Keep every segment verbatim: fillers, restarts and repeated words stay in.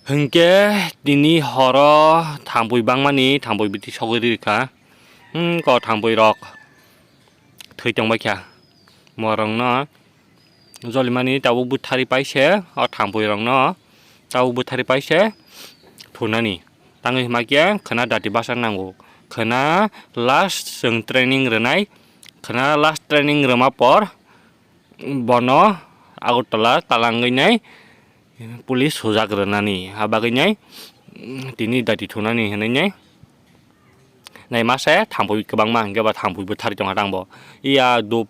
Hinkhe tini horo thangpui bangmani thangpui biti sogwi rikha. Hmm, ko thangpui rok thwi tongbaikha. Morokno jolimani tabuk bwthari paise, o thangpui rokno tabuk bwthari paise thunani. Tangwi hima khe khwna dati basa nango. Khwna last chwng training rwnai. Khwna last training rwma por bono Agartala talangwi nai police sujak rwnani. Abagwi nai tini dati thunani hinwi nai. Nai masa thangpui kwbangma hingke ba thangpui bwthari tongha tangbo. Iya dup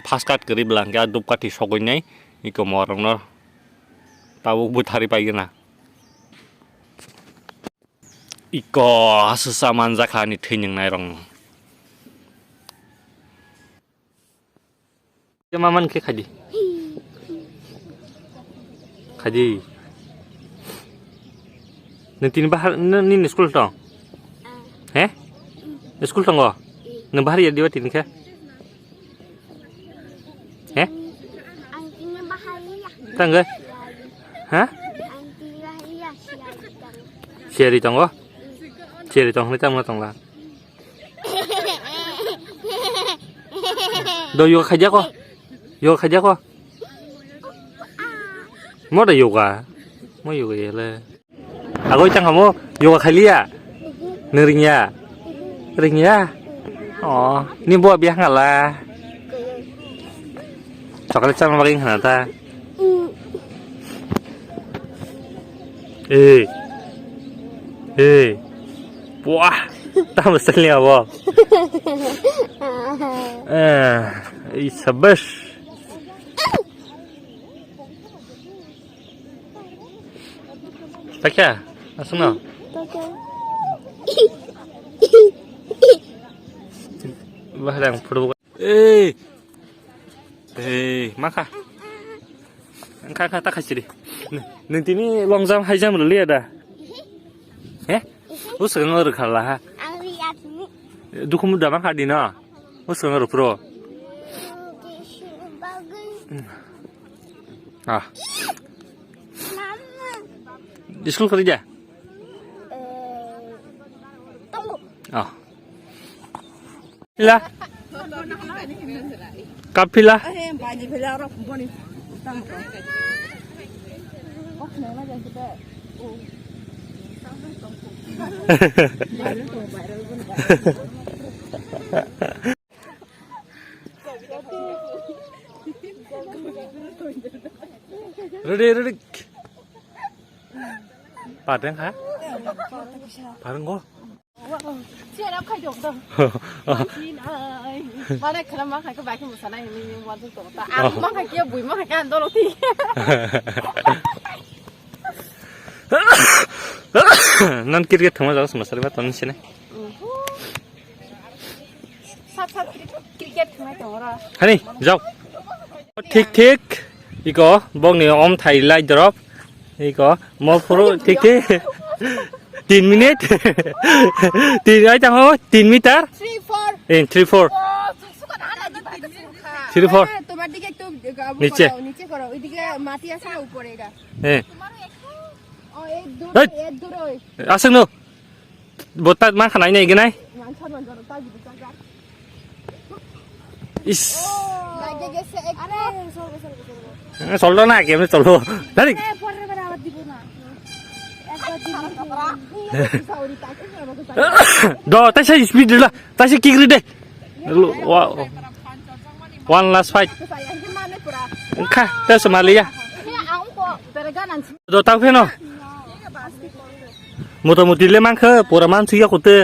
fast cut kwrwi bwla hingke dup kathi sogwi nai iko morokno tabuk bwthari paigwna. Iko aswsa manjakha ani thwining nairokno. Maman khe khaidi. Khaidi. Nini tini bahar nini school tong? He? School tongo? Nini bahar ya diwa tini khe? He? Tangga? Ha? Siari tongo? Siari tong hwnwi tamo tongla. Do yoga khaijak ko? Yoga khaijak ko? Mo da yoga? Mo yoga ya le. Agoi tang hamo yoga khailiya? Nung ringya? Ringya? Oh, ni bo biya ngala. Chocolate chama bagwi khana ta. Eh. Eh. Wah. Tamo sali abo. Eh, i sabas. Takya, asungno. Bahrang photo. Eh. Eh, makha. Kha kha ta khaisiri. Nung tini long jump high jump rwliya da? He? Uswkang rwkha la ha. Ang riya tini. Dukhu muda makha dino. Uswkang rwphro. Bagwi. Ah. School kari ja? Eh, tongo. Ah. Pila? Cup pila? Ready, ready. Padeng ha? Padeng ko? Cheer up khai dong dong. Mane khana ma khai ko bai ko sana ni ni wa dong to. Ta ang ma khai ke bui ma khai kan dolo ti. Nan cricket thama jaga sama sari ba ton sini. Sat sat cricket thama to ora. Hani, jao. Thik thik. Iko bokni om thai lai drop. Iko mo phuru thik thik. Tin minute. Tin, ai tang ho, tin meter. Three, four. Eh, three, four. Oh, suka na na di bai. Three, four. তোমার দিকে একটু, আহ, নিচে। করো, নিচে করো। ওইদিকে মাটি আছে না উপরে এটা? হ্যাঁ। ও, এর দূরে, এই। এর দূরে ওই। আসুন না। Bota man khanai nai gnai. Is. Soldo na kemne soldo. Dari. Do, taisa speed la, taisa kick ri de. One last fight. Kha, taisa maliya. Do, tau pheno. Motamuti le mankha, pura man suya kote.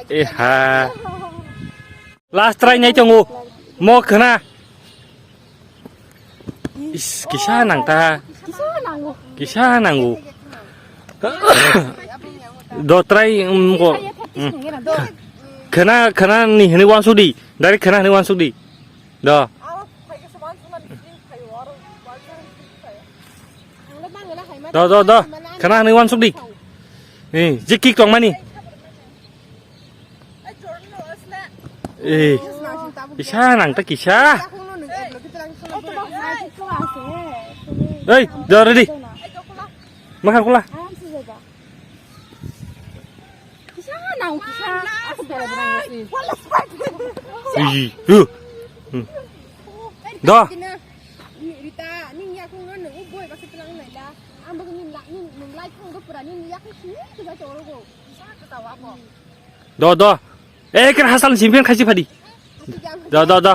Eha. Last try nai tongo. Mo khna. Is, kisa nang ta. Kisa nango. Do try, um, ko. Um. Khna, khna ni hini wansuk di. Direct khna hini wansuk di. Do. Do, do, do. Khna hwnwi wansuk di. Eh, je kick tongmani. Eh, kisa nang ta kisa. Ei, do ready. Makhang kula. Aram se jaga. Kisa nang kisa. Aku bela berang sih. Ih, uh. Hmm. Do. Rita, ning ya kung nang uboi bakit lang nai la. Ang bagi ning la ning ning lai kung do pura ning ya kung sini tu baca orang go. Kisa ketawa ko. Do, do. Eh, kena hasal simpian khaisi phadi. Do, do, do.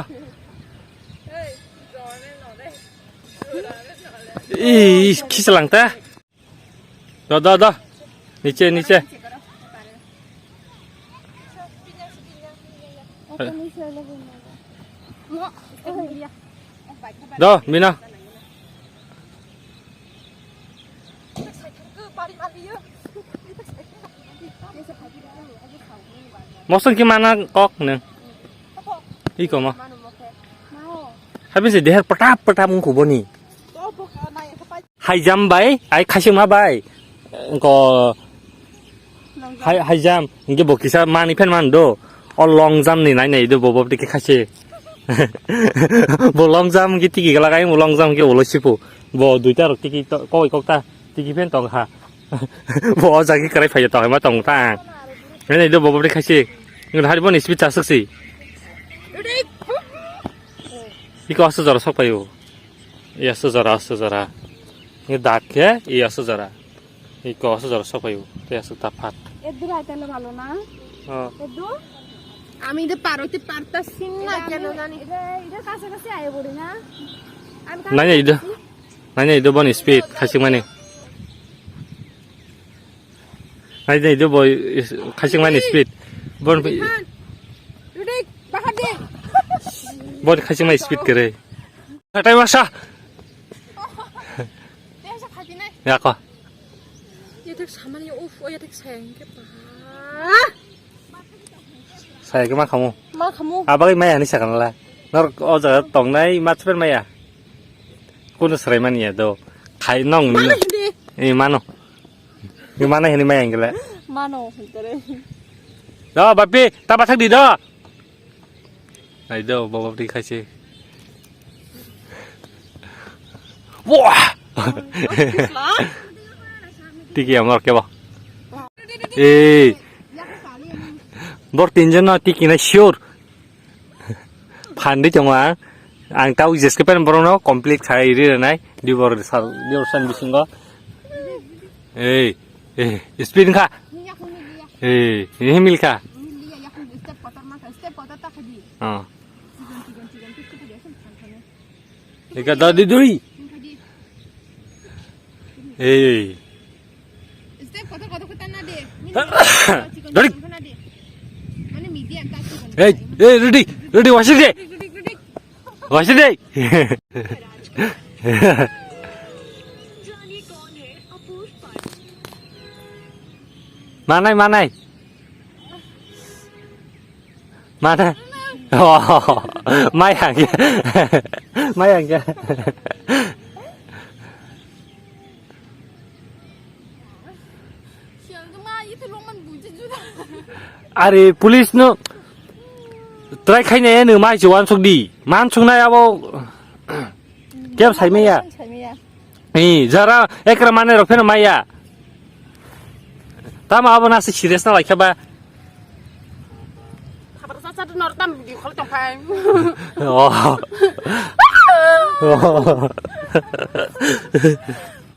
Ih, khisalang ta. Do, do, do. Niche, niche. Do, Mina. Mosong ki mana kok neng. Iko mo. Habis deher petap petap ngkuboni. Haijam bai, ai khasima bai. Ko hai, haijam, hingke bo kisa mani phen man do. O long jam ni nai nai do bo, bo tiki khasi. Bo long jam ki tiki gala kai, bo long jam ki ulo sipu. Bo duita rok tiki to, koi kok ta, tiki phen tong ha. Bo o jagi krai phai tong ma tong ta. Nai nai do bo, bo tiki khasi. Ngun hari bo ni speed chasuk si. Iko asu jora sok payo. Iya sujara, sujara. Ini dak ya, iya sujara. Iko sujara sok payo. Iya su tapat. এদূর আইতালে ভালো না? Oh. এদূর? আমি তো পারতে পারতাছি না, কেন জানি। এটা, এটা কাছাকাছি আয় পড়ি না? আমি Nanya ido. Nanya ido boni speed, khasing mani. Nai nai do boy, khasing mani speed. Bon, Rudik, bahar de. Bon khasing mani speed kere. Hatai masa. Dia sa khati nai. Ya ko. Ya tak sama ni, uf, oh ya tak sayang ke pa. Saya ke ma kamu. Ma kamu. Apa lagi maya ni sakana la. Nor o jaga tong nai ma chupen maya. Kuno serai mani ya do. Khai nong ni. Mana hindi? Eh, mano. Ni mana hini maya ingkele. Mano, hintare. Do, bapi, ta bathak di do. Nai do, baba di khaisi. Wah! Tiki amar ke ba? Eh. Bor tinjon na tiki na sure. Phan di tongo ang. Ang tau jeske pen borok no complete khai ri rwnai. Di bor sal, di bor san bisingo. Ei, ei, speed kha. Ei, ini mil kha. Oh. Eka da di duri. Ei. Step kotor kotor kota na de. Dari. Mana media ka. Ei, ei, ready, ready, wasik de. Wasik de. Manai, manai. Mana? Oh, mayang ya. Mayang ya. Are police no try khaina ya no mai chuan suk di. Man suk na abo. Kep sai maya. Ni jara ekra mane rok pheno maya. Tamo abo nasi serious na laikha ba. Khabar sa sa nor tam video call tong phai. Oh. Oh.